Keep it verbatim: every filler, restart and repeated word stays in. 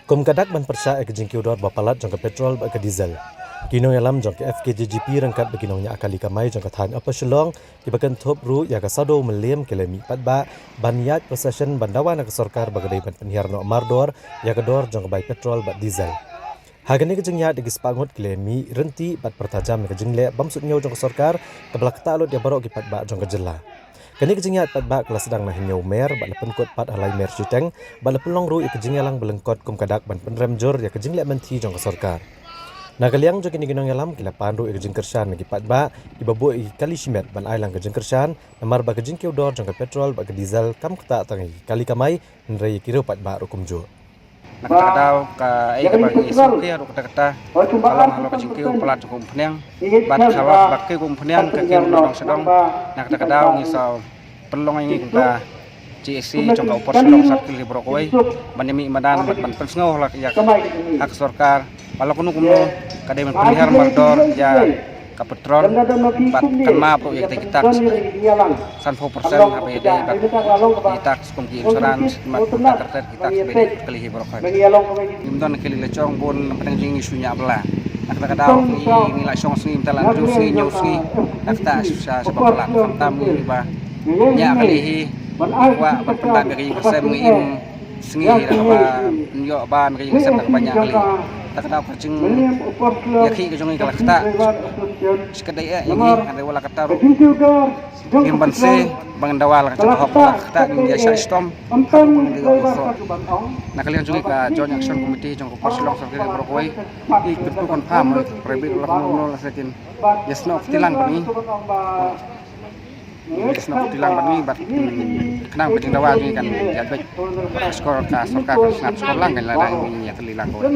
Kum ka dak ban pyrshah ïa ka jingkiew dor ba palat jong ka petrol bad ka diesel, ki nongïalam jong ka F K J G P ryngkat bad ki nongñiah kali kamai jong ka thaiñ Upper Shillong, kiba kynthup ruh ïa ka Saddew Mylliem, ki la mih paidbah ban ïaid procession ban dawa na ka sorkar ba ka dei ban pynhiar noh mardor ïa ka dor jong ka bai petrol bad diesel. Ha kane ka jingïaid, ki spah ngut ki la mih ryntih bad pyrta jam ïa ka jingleh bym suidñiew jong ka sorkar, kaba la ktah lut ïa baroh ki paidbah jong ka jylla. Kane ka jingïaid paidbah ka la sdang na Hynñiewmer bad la pynkut pat ha Laimer shiteng, bad la pynlong ruh ïa ka jingïalang ba lyngkot kum ka dak ban pynrem jur ïa ka jingleh mynthi jong ka sorkar. Na ka liang jong kine ki nongïalam, ki la pan ruh ïa ka jingkyrshan na ki paidbah kiba buh ïa ki kali shimet ban ai lang ka jingkyrshan namar ba ka jingkiew dor jong ka petrol bad ka diesel kam ktah tang ïa ki kali kamai, hynrei ïa ki riew paidbah ruh kumjuh. Na kata ka daw, kaei kaba ngi sngewkhia ruh kata kata ka long halor ka jingkiew palat jong ka umphniang. Bad halor ba ka kiew ka umphniang ka kiew na dong sha dong. Na kata ka daw ngi sa pynlong ïa ngi kum ka J A C jong ka Upper Shillong Circle hi baroh kawei ban ïa mih madan bad ban pynsngew ïa ka, ha ka sorkar ba la kumno kumno ka dei ban pynhiar mardor ïa ka petrol bad kan map ruh ïa kita ki tax sanphew percent haba ïadei bad ki tax kum ki insurance bad kumta ter ter ki tax ba ïadei bad kali hi baroh kawei. Ngim don kali la jong bun, na pdeng jong ngi shu ñiah bylla. Na kata ka daw ngi, ngi la shong sngi, mynta la hynriew sngi, hynñiew sngi. Na kata shu sha sha ba palat, khamtam ngi ba ñiah kali hi, kwah ban pyndap ïa ka ïing ka sem, ngi im sngi da kaba pynïoh bam ïa ka ïing ka sem da kaba ñiah kali. Ta ka daw ka jingïakhih ka jong ngi ka la ktah. Shi katdei eh ïa ngi, hynrei wat la katta ruh ngim banse ba ngin dawa la ka jaka hok, la ka ktah, ngin ïa shah shitom. Na ka liang jong ngi ka Joint Action Committee jong ka Upper Shillong Circle baroh kawei, ngi kyntu confirm, private la kumno kumno la sa kin ïa snoh kti lang bad ngi. Ïa snoh kti lang bad ngi bad, hmm, khnang ba ka jingdawa jong ngi kan ïa beit. Ka sorkar, ka sorkar kan sngap sngap lang, kan lada ngi ïa kylli lang kawei.